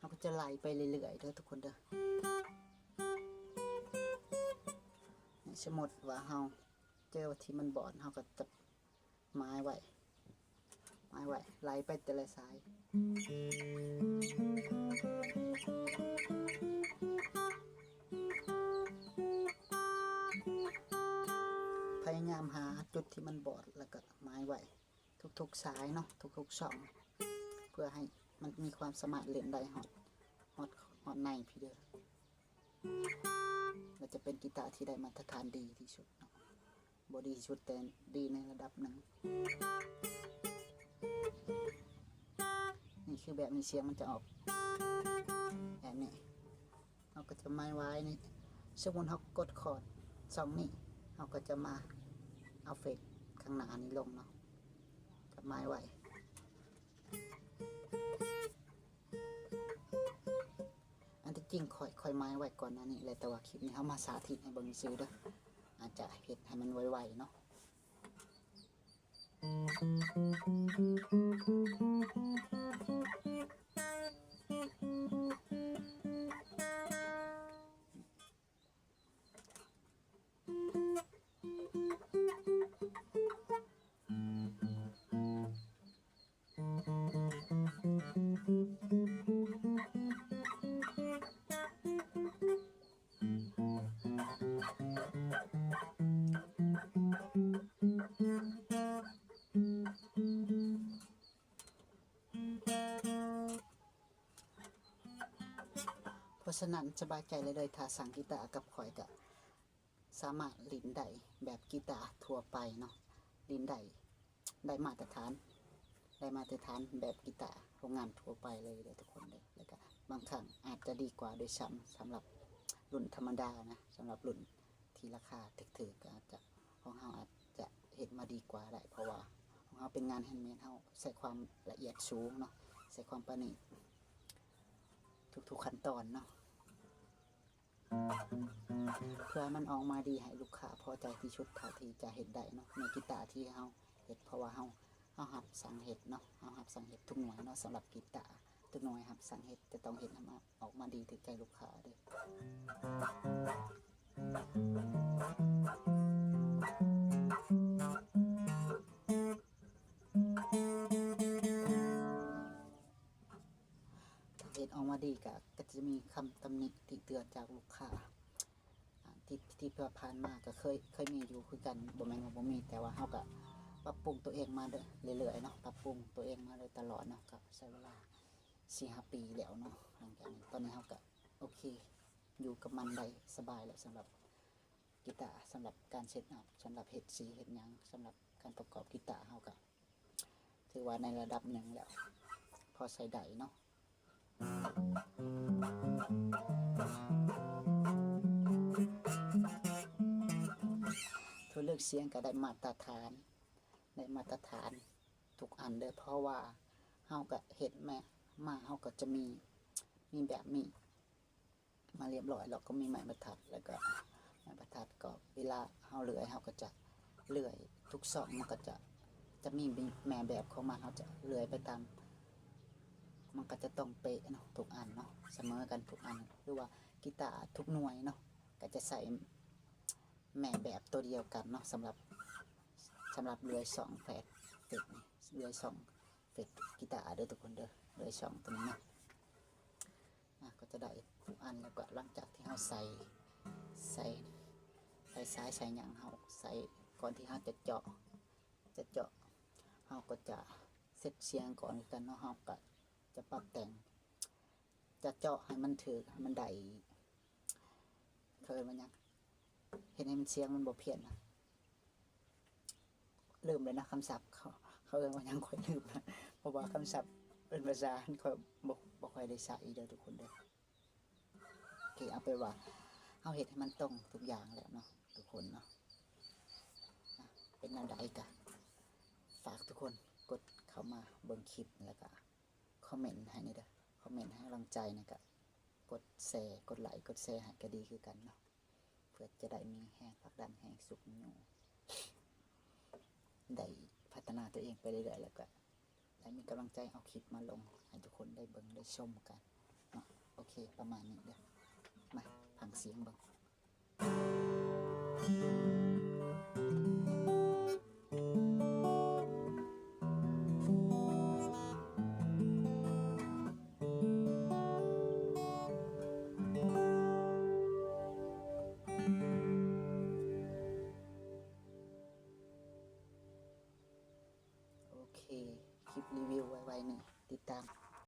ເຮົາກໍຈະໄລ່ໄປເລື້ອຍໆເດີທຸກຄົນເດີ. ໃນສົມມຸດວ່າເຮົາເຈີທີ່ມັນບອດ ເຮົາກໍຈະໝາຍໄວ້ ໝາຍໄວ້ ໄລ່ໄປແຕ່ລະສາຍ. ພະຍາຍາມຫາຈຸດທີ່ມັນບອດ ແລ້ວກໍໝາຍໄວ້ທຸກໆສາຍເນາະ ທຸກໆຊ່ອງ ເພື່ອໃຫ້ມັນມີຄວາມສາມາດຫຼິ້ນໄດ້ຮອດ ຮອດ ຮອດໃນພີ້ເດີ. ແລະຈະເປັນກີຕາທີ່ໄດ້ມາດຕະຖານດີທີ່ສຸດເນາະ ບໍ່ດີທີ່ສຸດ ແຕ່ດີໃນລະດັບໜຶ່ງ. ນີ້ຄືແບບນີ້ ສຽງມັນຈະອອກແບບນີ້. ເຮົາກໍຈະໝາຍໄວ້ນີ້ ສົມມຸດເຮົາກົດຄອດຊ່ອງນີ້ ເຮົາກໍຈະມາເອົາເຟດຂ້າງໜ້ານີ້ລົງເນາະ ກໍໝາຍໄວ້. ອັນທີ່ຈິງຂ້ອຍ ຂ້ອຍໝາຍໄວ້ກ່ອນໜ້ານີ້ແຫຼະ ແຕ່ວ່າຄລິບນີ້ເຮົາມາສາທິດໃຫ້ເບິ່ງຊື່ເດີ ອາດຈະເຮັດໃຫ້ມັນໄວໆເນາະ. ເພາະສະນັ້ນສະບາຍໃຈເລີຍເດີ ຖ້າສັ່ງກີຕາກັບຂ້ອຍກະສາມາດຫຼິ້ນໄດ້ແບບກີຕາທົ່ວໄປເນາະ ຫຼິ້ນໄດ້ ໄດ້ມາດຕະຖານ ໄດ້ມາດຕະຖານແບບກີຕາໂຮງງານທົ່ວໄປເລີຍເດີທຸກຄົນເດີ. ແລ້ວກະບາງຄັ້ງອາດຈະດີກວ່າດ້ວຍຊ້ຳ ສຳລັບລຸ້ນທຳມະດານະ ສຳລັບລຸ້ນທີ່ລາຄາຖືກໆ ກໍອາດຈະ ຂອງເຮົາອາດຈະເຮັດມາດີກວ່າໄດ້ ເພາະວ່າຂອງເຮົາເປັນງານແຮນເມດ ເຮົາໃສ່ຄວາມລະອຽດສູງເນາະ ໃສ່ຄວາມປະນີດທຸກໆຂັ້ນຕອນເນາະ ເພື່ອໃຫ້ມັນອອກມາດີ ໃຫ້ລູກຄ້າພໍໃຈທີ່ສຸດເທົ່າທີ່ຈະເຮັດໄດ້ເນາະ ໃນກີຕາທີ່ເຮົາເຮັດ ເພາະວ່າເຮົາ ເຮົາຮັບສັ່ງເຮັດເນາະ ເຮົາຮັບສັ່ງເຮັດທຸກໜ່ວຍເນາະ ສຳລັບກີຕາ ທຸກໜ່ວຍຮັບສັ່ງເຮັດ ຈະຕ້ອງເຮັດໃຫ້ມັນອອກມາດີຖືກໃຈລູກຄ້າເດີ. ຖ້າເຮັດອອກມາດີກະ ກະຈະມີຄຳຕຳໜິຕິເຕືອນຈາກລູກຄ້າ ອາ ທີ່ ທີ່ຜ່ານມາກະເຄີຍ ເຄີຍມີຢູ່ຄືກັນ ບໍ່ແມ່ນວ່າບໍ່ມີ ແຕ່ວ່າເຮົາກະປັບປຸງຕົວເອງມາເລື້ອຍໆເນາະ ປັບປຸງຕົວເອງມາໂດຍຕະຫຼອດເນາະ ກະໃຊ້ເວລາສີ່ຫ້າປີແລ້ວເນາະ. ຫຼັງຈາກນັ້ນ ຕອນນີ້ເຮົາກະໂອເຄ ຢູ່ກັບມັນໄດ້ສະບາຍແລ້ວ ສຳລັບ ກີຕາ ສຳລັບການເຊັດອັບ ສຳລັບເຮັດສີເຮັດຫຍັງ ສຳລັບການປະກອບກີຕາ ເຮົາກະຖືວ່າໃນລະດັບໜຶ່ງແລ້ວ ພໍໃຊ້ໄດ້ເນາະ. ຕົວເລືອກສຽງກະໄດ້ມາດຕະຖານ ໄດ້ມາດຕະຖານທຸກອັນເດີ ເພາະວ່າເຮົາກະເຮັດມາ ມາເຮົາກະຈະມີ ມີແບບນີ້ ມາລຽບຮ້ອຍ ແລ້ວກໍມີໄມ້ບັນທັດ ແລ້ວກໍໄມ້ບັນທັດກໍເວລາເຮົາເລື່ອຍ ເຮົາກໍຈະເລື່ອຍທຸກຊ່ອງ ມັນກໍຈະ ຈະມີແມ່ແບບຂອງມັນ ເຮົາຈະເລື່ອຍໄປຕາມ ມັນກໍຈະຕ້ອງເປະເນາະ ທຸກອັນເນາະ ສະເໝີກັນທຸກອັນ ຫຼືວ່າກີຕາທຸກໜ່ວຍເນາະ ກໍຈະໃຊ້ແມ່ແບບຕົວດຽວກັນເນາະ ສຳລັບ ສຳລັບເລື່ອຍຊ່ອງແຟດ ເຟດນີ້ ເລື່ອຍຊ່ອງເຟດກີຕາເດີທຸກຄົນເດີ ເລື່ອຍຊ່ອງຕົວນີ້ເນາະ. ອ່າ ກໍຈະໄດ້ທຸກອັນ ແລ້ວກໍຫຼັງຈາກທີ່ເຮົາໃສ່ ໃສ່ ໃສ່ສາຍໃສ່ຫຍັງ ເຮົາໃສ່ ກ່ອນທີ່ເຮົາຈະເຈາະ ຈະເຈາະ ເຮົາກໍຈະເຊັດສຽງກ່ອນຄືກັນເນາະ ເຮົາກໍຈະປັບແຕ່ງ ຈະເຈາະໃຫ້ມັນຖືກ ໃຫ້ມັນໄດ້ ເຂົາເອີ້ນວ່າຫຍັງ ເຮັດໃຫ້ມັນສຽງມັນບໍ່ພຽນນະ ລືມແລ້ວນະ ຄຳສັບເຂົາ ເຂົາເອີ້ນວ່າຫຍັງ ຂ້ອຍລືມນະ ເພາະວ່າຄຳສັບເປັນພາສາອັນ ຂ້ອຍບໍ່ ບໍ່ຄ່ອຍໄດ້ໃຊ້ເດີທຸກຄົນເດີ. ໂອເຄ ເອົາເປັນວ່າເຮົາເຮັດໃຫ້ມັນຕົງທຸກຢ່າງແລ້ວເນາະທຸກຄົນເນາະ ອ່ະ ເປັນແນວໃດກະຝາກທຸກຄົນກົດເຂົ້າມາເບິ່ງຄລິບ ແລ້ວກະຄອມເມັນໃຫ້ແດ່ເດີ ຄອມເມັນໃຫ້ກຳລັງໃຈ ແລ້ວກະກົດແຊ ກົດໄລ ກົດແຊໃຫ້ກະດີຄືກັນເນາະ. ເພື່ອຈະໄດ້ມີແຮງຜັກດັນ ແຮງຊຸກຍູ້ ໄດ້ພັດທະນາຕົວເອງໄປເລື້ອຍໆ ແລ້ວກະໄດ້ມີກຳລັງໃຈເອົາຄລິບມາລົງໃຫ້ທຸກຄົນໄດ້ເບິ່ງໄດ້ຊົມກັນເນາະ. ເຄ ປະມານນີ້ເດີ້. ມາຟັງສຽງເບິ່ງ. ໂອເຄ ຄລິບຣີວິວໄວໆນີ້ ຕິດຕາມ